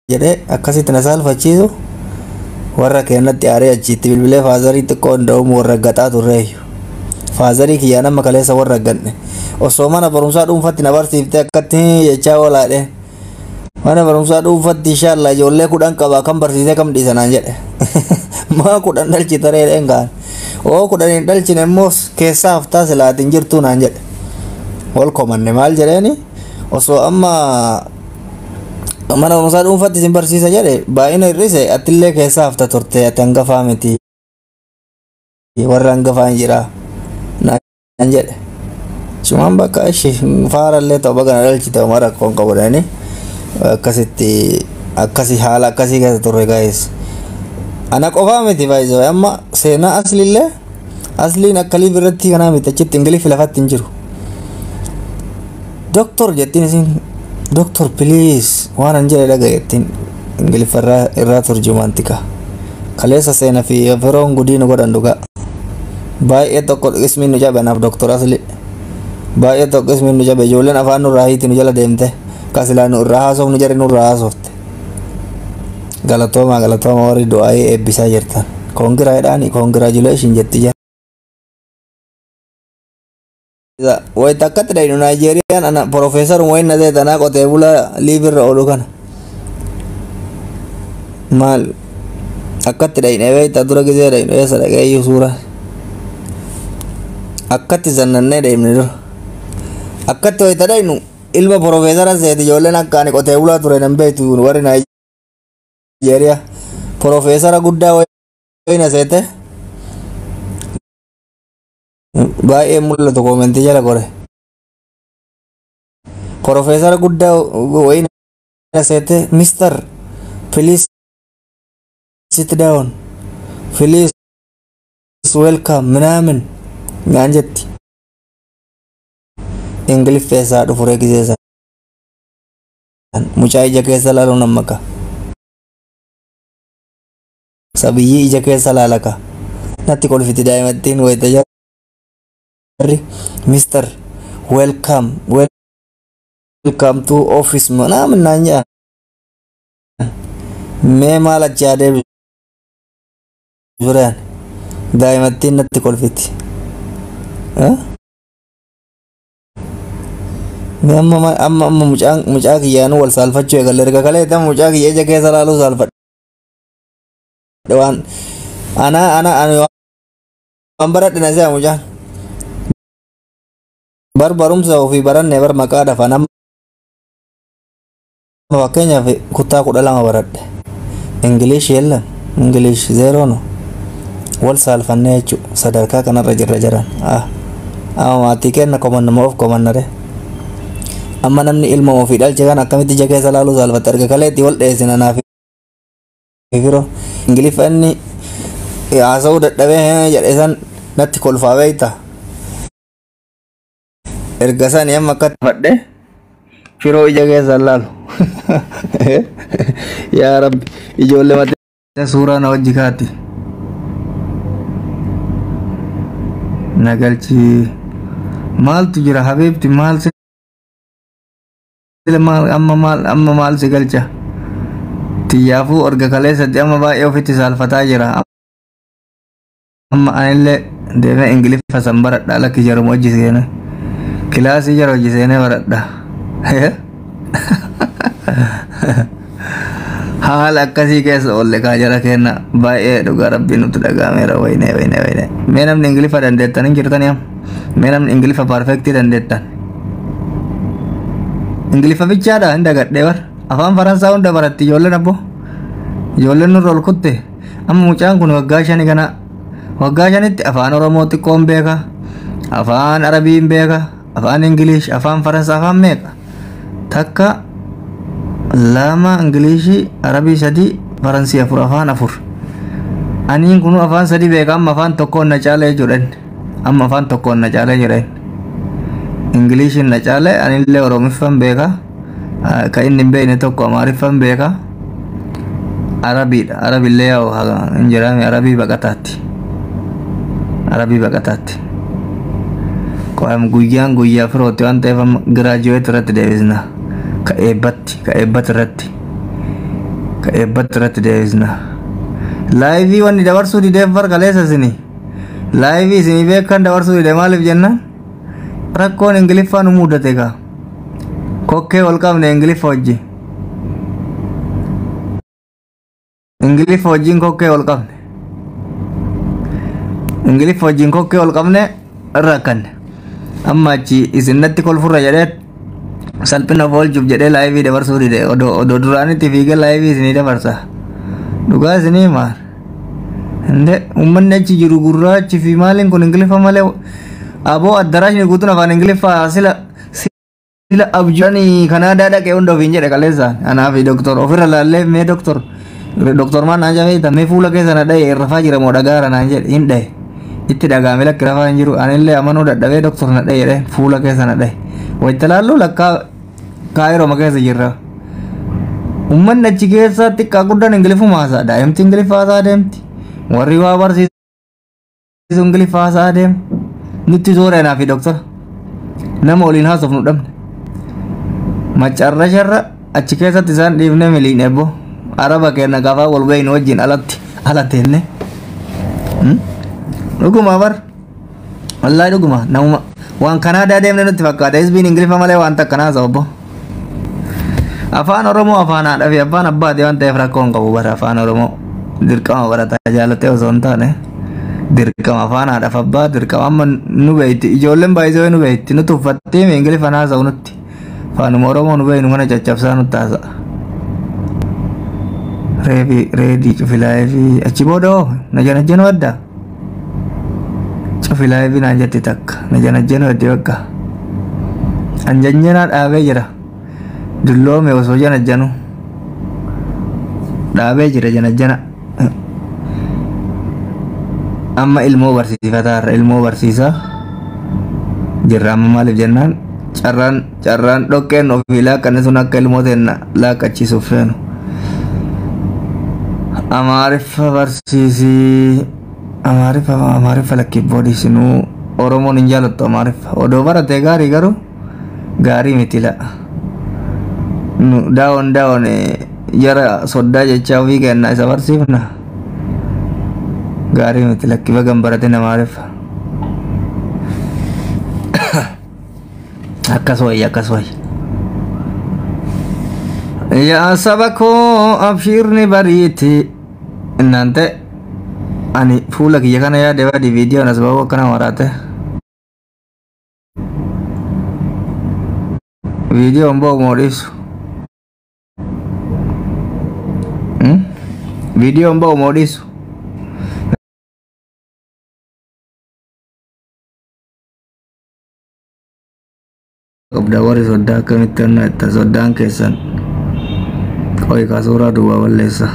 Jedhee akkasitti na saalfachiisu warra keenyatti aaree achitti bilbilee faazarii xiqqoo hunda'uun warra gaxaa turreeyyu. Faazarii kiyyaa nama kaleessa warra ganne osoo mana barumsaa dhuunfatti na barsiiftee akkatti jechaa oolaadhe. Mana barumsaa dhuunfatti inshaalla ijoollee 10 qaba, kam barsiisee kam dhiisa naan jedhe. Maa 10 dhalchi tareedheen kaan. Oo 10 hin dhalchine immoo keessaa haftaa silaatiin jirtuu naan jedhe. Wal komanne. Maal jedheeni, osoo amma mana barumsaa dhuunfatti isin barsiisa jedhe baay'ina hir'ise, atillee keessaa hafta turte, ati hangafaa miti, warra hangafaa hin jira naan jedhe. Cumaan bakka ishi faarallee ta'u baga na dhalchite, uma rakkoon qabu jedhanii akkasitti akkasi haala akkasii keessa turre. Gaa'is ana qofaa miti, baay'isoo amma seenaa aslillee asliin akka liif irratti kanaa miti, achitti ingiliffi lafatti hin jiru. "Doctor" jettiin isin, "Doctor, please, waan an jedhe dhagaye" jettiin, ingiliffa irraa turjumaan tika. Kaleessa seenaa fi firoon gudii nu godhan dhugaa. Baay'ee tokko ismiin nu cabe anaaf doktor asli. Baay'ee tokko ismiin nu cabe, ijoolleen afaan nurraa hiiti nu jala deemte. Kasilaa nu irraa haasofnu jarri nurraa haasofte. Galatooma, galatooma warri du'aayee eebbisaa jirtan. Congra jedhaani, congratulation jetti jira. Wayita akkatti dhayinu Naayijeeriyaan ana profeesar wayin na ta'e tanaa qotee bulaa liifirra oolu kana. Maal akkatti dhayine beektaa? Dura gisee dhayinu eessa dhaqee iyyuu suuraa. Akkatti zannannee deemne dura. Akkatti wayita dhayinu ilma profeesara seeti ijoolleen, akka ani qotee bulaa ture nan beektu warri Naayijeeriyaa. Profeesara guddaa wayina seete. Baay'ee mul'atu koomentii jala gore. Profeesara guddaa wayina seete, "Mister, please sit down, please welcome" ምናምን naan jetti. Ingiliffeessaa dhufuree gisee mucaa ija keessa laaluun ammaka. Sabiyyii ija keessa laalaka. Natti kolfiti daa'imattiin wayita jarri "Mister, welcome, welcome to office" ምናምን naan jedhan. Mee maal achi adeemsisureen daa'imattiin natti kolfiti. Mee amma amma amma mucaan mucaa kiyyaanuu wal saalfachuu eegalle. Erga kalee itti mucaa kiyya ija keessa laaluu saalfadhe, waan ana ana ani waan baradhe na se'a mucaan. Bar barumsa ofii baranne bar maqaadhaaf. Ana fakkeenyaaf kutaa 12 baradhe. English የለም, English zero ነው. Wal saalfannee jechuudha, sadarkaa kanarra jirra jiran. Amma maatii kenna komannuma of komannare. Amma namni ilma ofii dhalche kan akkamitti ija keessa laaluu saalfatte? Erga kaleetti wal dheessina naaf firoo. Ingiliffa inni haasa'uu dadhabee jedhe san natti kolfaa beekta. Erga sani amma akka fadhe firoo ija keessa laalu. Yaa Rabbi, ijoollee matee suuraa na wajji kaati. Na galchi, maaltu jira habiibti? Maal maal amma maal amma maal si galcha? Tiyyaafuu erga kaleessatti amma baay'ee ofitti saalfataa jira. Amma anillee deemee ingiliffa san baradhaa, lakki jaruma hojii seenee kilaasii jara hojii seenee baradha. Haala akkasii keessa oolle kaa jara kenna, baay'ee dhugaa rabbiin nutti dhaga'ameera. Wayne wayne wayne, mee namni ingiliffa dandeettan hin jirtani? Amma mee namni ingiliffa perfect dandeettan? Ingiliffa bichaadha hin dagadhee bar, afaan faransaa hunda baratti ijoolleen. Abbo, ijoolleen nurra ol kutte. Amma mucaan kun waggaa 5 kana, waggaa 5tti afaan oromoo xiqqoon beeka, afaan arabiin beeka, afaan English, afaan faransaa, afaan meeqa? Takka, lama, ingilishii, arabii sadii, faransii afur, afaan afur. Aniin kunu afaan sadi beeka. Amma afaan tokkoon na caalee jedhan, amma afaan tokkoon na caalee jedhan, ingiliishiin na caalee. Anillee oromiffan beeka, ka inni hin beekne tokko amaariffan beeka, arabiidha. Arabillee yaa'u hin jiraame, arabii baqataatti, arabii baqataatti. Qo'am guyyaan guyyaa firooti waan ta'eef amma graduate irratti deebisna, ka eebbatti, ka eebbatti irratti. Ka eebbatti irratti deebisna. Live wanni dabarsuu dideef bar kaleessa isinii. Live isinii beekan dabarsuu dide maaliif jennaan? Rakkoon Ingiliffaa nu mudate kaa. Kokkee ol qabne Ingiliffa wajjin. Ingiliffa wajjin kokkee ol qabne. Ingiliffa wajjin kokkee ol qabne rakkanne. Amma achi isin natti kolfurra jedhee salphina of oolchuuf jedhee live dabarsuu dide. Odoo duraanitti fiigee live isinii dabarsa. Dhugaa isinii maal? Inde uummanni achi jiru gurraachi fi maaliin kun Ingiliffa malee aboo addaraashni guutuun afaan Ingiliffaa sila sila abjuudhanii Kanaadaa dhaqee hunda ofiin jedhe kaleessa. Anaa fi doktor ofirra laallee mee doktor doktor maal naan jedhe mee fuula keessa na dhaye rafaa jira moo dhagaara naan jedhe hin dhaye. Itti dhagaame lakki rafaa hin jiru anillee amanuu dadhabee doktor na dhaye jedhee fuula keessa na dhaye. Wayita laallu lakkaa Kaayiroo keessa jirra. Uummanni achi keessa xiqqaa guddaan Ingiliffuma haasa'a. Daa'imti Ingiliffa haasaa deemti. Warri waa barsiisu Ingiliffa haasaa deema. Nutti toora anaa fi doktora. Nama waliin haasofnu dhabne. Macarrasharra achi keessatti isaan dhiifne miliin ebbo. Araba keenya gafaa wal beeynu wajjin alatti ala teenne. Dhuguma bar. Wallaahi dhuguma namuma waan Kanaadaa deemne nutti fakkaata. Hizbiin Ingiliffa malee waan takka naasa obbo. Afaan Oromoo afaan haadha fi afaan abbaati waan ta'eef rakkoo hin qabu bara afaan Oromoo dirqama barataa jaalatee osoo hin taane dirqama afaan haadhaaf abbaa dirqama amma nu beeyti ijoolleen baay'isee nu beeyti nu tuffattee Ingiliffa haasa'u nutti afaanuma Oromoo nu beeynu kana caccabsaa nutti haasa'a. Reefi reedii cufi live achi booda hoo na janajjanuu adda cufi live naan jetti takka na janajjanuu addi bakka an janjanaa dhaabee jira. Dulloome osoo janajjanu dhaabee jira janajjana. Amma ilmoo barsiifataarra ilmoo barsiisaa jirra amma maaliif jennaan carraan carraan dhoqqeen ofii laaqanne sun akka ilmoo teenna laaqachiisuuf feenu. Amaariffa barsiisii Amaariffa Amaariffa lakkii boodisinuu Oromoon hin jaalattu Amaariffa odoo barate gaarii garuu gaarii miti la'a. Nu daawon daawon jara soddaa jechaa ofii kenna isa barsiifna. Gaarii miti lakki bagan baratin Amaariffa. Akkas wayya akkas wayya. Yaa saba koo abshiirni bariiti. Innaan ta'e ani fuula kiyya kana yaade badi viidiyoon as ba'uu akkana maraate. Viidiyoon ba'u moo dhiisu? Viidiyoon ba'u moo dhiisu? Qabda warri soddaa akkamitti onnaa itti soddaan keessan qoy kaa suuraa duwwaa balleessa.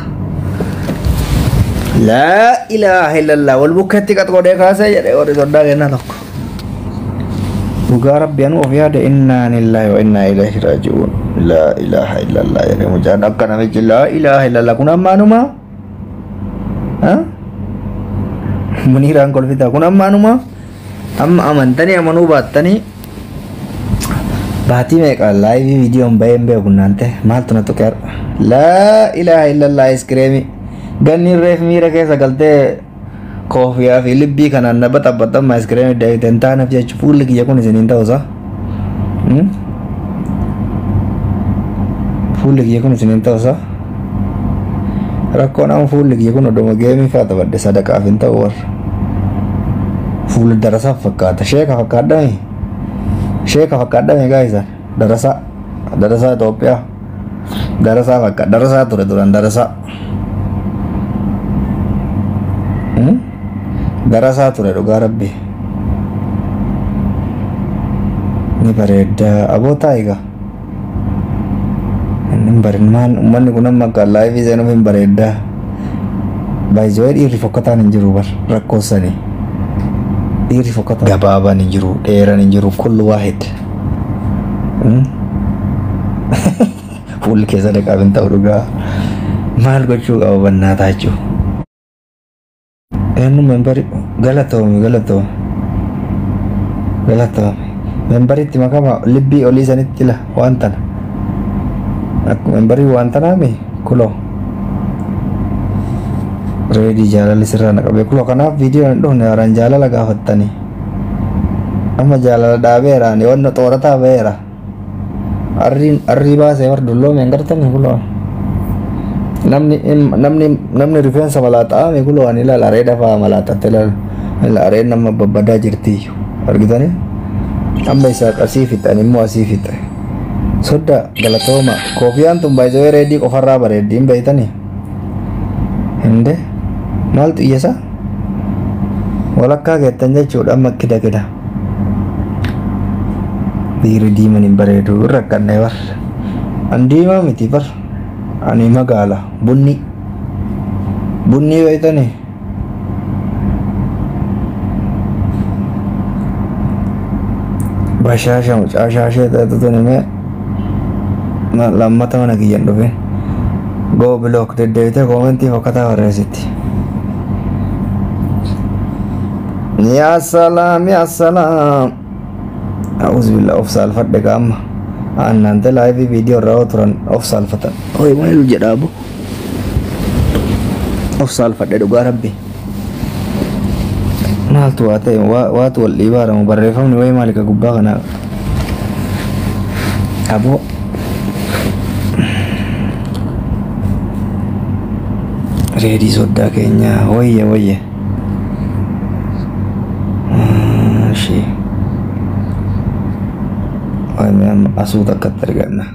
Laa ilaaha illallah wal bukkeetti qax godhee kaasee jedhe warri soddaa kennaa tokko. Dhugaa rabbi anu of yaade innaa lillahi wa innaa ilaihi raaji'uun. Laa ilaaha illallah jedhe mucaan akka namichi laa ilaaha illallah kun ammaanuma. Muniiraan kolfitaa kun ammaanuma. Amma amantanii amanuu baattanii baatii meeqa live viidiyoon bahee hin beeku naan ta'e maaltu na tuqe har'a. Laa ilaaha illallah iskireemii ganni reef miira keessa galtee koofiyaa fi libbii kanaan na baxabbaxamma iskireemii deebite hin taaneef jechuun fuulli kiyya kun isin hin ta'u saa. Fuulli kiyya kun isin hin ta'u saa. Rakkoon amma fuulli kiyya kun oduma geemii fa'aa taphadhe sadaqaaf hin ta'u warra. Fuula darasaaf fakkaata. Sheeka fakkaadhame. Sheeka fakkaadhame gaayisa. Darasaa. Darasaa Itoophiyaa. Darasaa fakkaata. Darasaa ture duraan darasaa. Darasaa ture dhugaa rabbi. Ni bareeda. Aboo taayigaa. Inni bareedmaan uummanni kun amma akka live seenuuf hin bareeddaa. Baay'ee dhiirri fokkataan hin jiru bar rakkoosanii. Dhiirri fokkataan gabaabaan hin jiru dheeraan hin jiru kullu waahid. Fuulli keessa dhaqaaf hin ta'u dhugaa. Maal gochuu qaba bannaataa jechuudha. Eenyu member galatoomi galatoomi galatoomi memberitti makama libbii olii sanitti la waan tana. Akkuma member waan tanaami kuloo. Reedii jaalalli sirraa na qabee kuloo kanaaf viidiyoo hin dhufne haaraan jaalala gaafattanii. Amma jaalala dhaabeera ani wanna xoorataa ba'eera. Arriin arrii baasee war dulloome hin gartanii kuloo. Namni namni namni rifeensa malaaxaame kuloo ani ilaala areeda fa'aa malaaxatte ilaala. Ilaala areen nama babbadaa jirti argitanii. Amma isaa asii fixe ani immoo asii fixe. Sodda galatooma koofiyaan tun baay'ee reedii qofarraa bareeddi hin beeytanii. Hinde maaltu iyyasa? Walakkaa keettan jechuudha amma kida kida. Dhiirri diiman hin bareedu rakkanne bar. An diimaa miti bar. Ani magaala bunni. Bunni beeytanii. Bashaasha mucaa shaashee ta'etu tun himee lammata mana kiyyan dhufin. Go block deddeebitee koomentii fokkataa barreessitti. Yaa salaam yaa salaam. A'uuzu billah of saalfadhe qaama. Aannan live viidiyoo irraa turan of saalfatan. Oye maal jedha abu? Of saalfadhe dhugaa rabbi. Maaltu waa ta'e waatu wal dhiibaaramu barreeffamni wayii maali ka gubbaa kana aboo. Reedii soddaa keenya wayye wayye. Ishee. Asuu takkatti arganna.